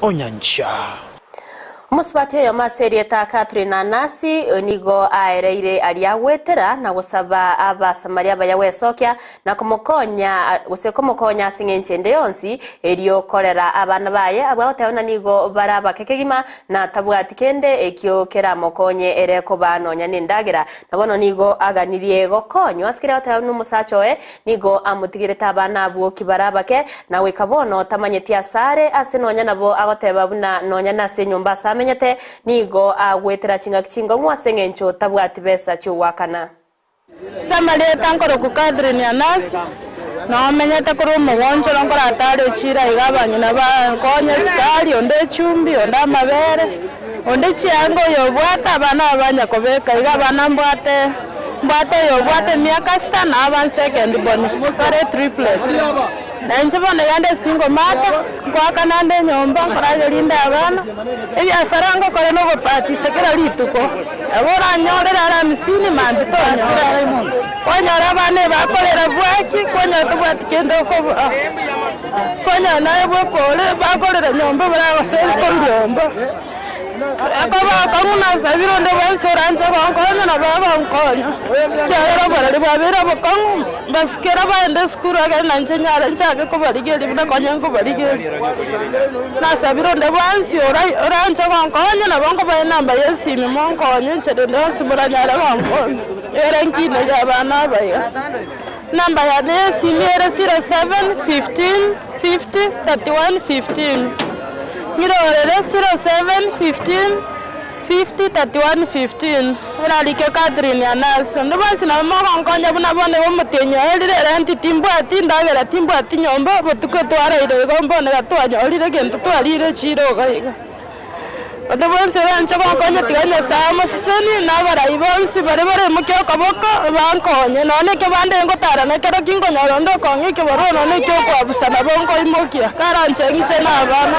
Onyancha. Omosubati oyomo ase erieta Catherine Anasi nigo aereire aria agwetera na gosaba Abasamaria abaya gwesokia na komokonya gose komokonya ase eng'encho ende yonsi erio korera abana baye abwo agoteba buna nigo bare abake kegima na tabwati kende ekio keramokonye ere kobaa nonya nendagera. Na bono nigo aganirie gokonywa ase keria agoteba buna omosacha oye nigo amotigerete abana abwo ki bare abake, na goika bono tamanyeti asare ase nonya nabo agoteba buna nonya nase enyomba ase amenyete nigo agwetera chingaki chingong'u ase eng'encho tabwati besa chi'ogoakana. Ase amarieta nkorokwa Catherine Anasi, nomenyete korwa omogonchoro nkoratare echira iga abang'ina bankonye esukari, onde echumbi, onde amabere, onde chianga oyobwate abana aba banyakobeka iga abana mbwate. Mbwate oyobwate emiaka sita na aba second born bare triplets. Na inche bono iga nde single mother, ngoakana nde enyomba, nkorageria inde abana, ebiasara ngokora na ogobatisa kera rituko. Nabo oranyorere aramsini mambia tonyora. Kwanyora abana ebakorera bwaki, kwanyora tobwati kende okobaa, kwanyora naye bweka ore bakorera nyomba baragoseri korwa nyomba. Akoba akong'u nasabire onde bwensi oranche gonkonya nabo agonkonya, ekiagera oborori bwabeire obokong'u, mbasukere baende esukuru ekero nainche nyare nchake kobarigeria buna konya nkobarigeria. Nasabire onde bwensi ora- oranche gonkonya nabo nkobae enamba ya esimi monkonye enchera ende yonsi moranyare gonkonya, ere nkine ya abana aba iga. Enamba yane ya esimi ere 07 15 50 31 15. Ng'irorere 07 15 50 31 15. Orarike Catherine Anasi. Onde bwensi nabo mogonkonya buna bono iga omotienyi oerire erenti timbwati ndagera timbwati nyomba obotuko twaraire igo mbono iga twanyorire egento twarire echiro iga iga. Onde bwensi oranche gonkonya tiga Nyasae amosesenie, na abarai bonsi baria bareimokie okoboko bankonye. Nonya na ekebande ngotara nekero ki nkonyora onde okong'a ekebarua nonya na ekiokwabusa nabo nkoimokia, karanche ng'iche na abana.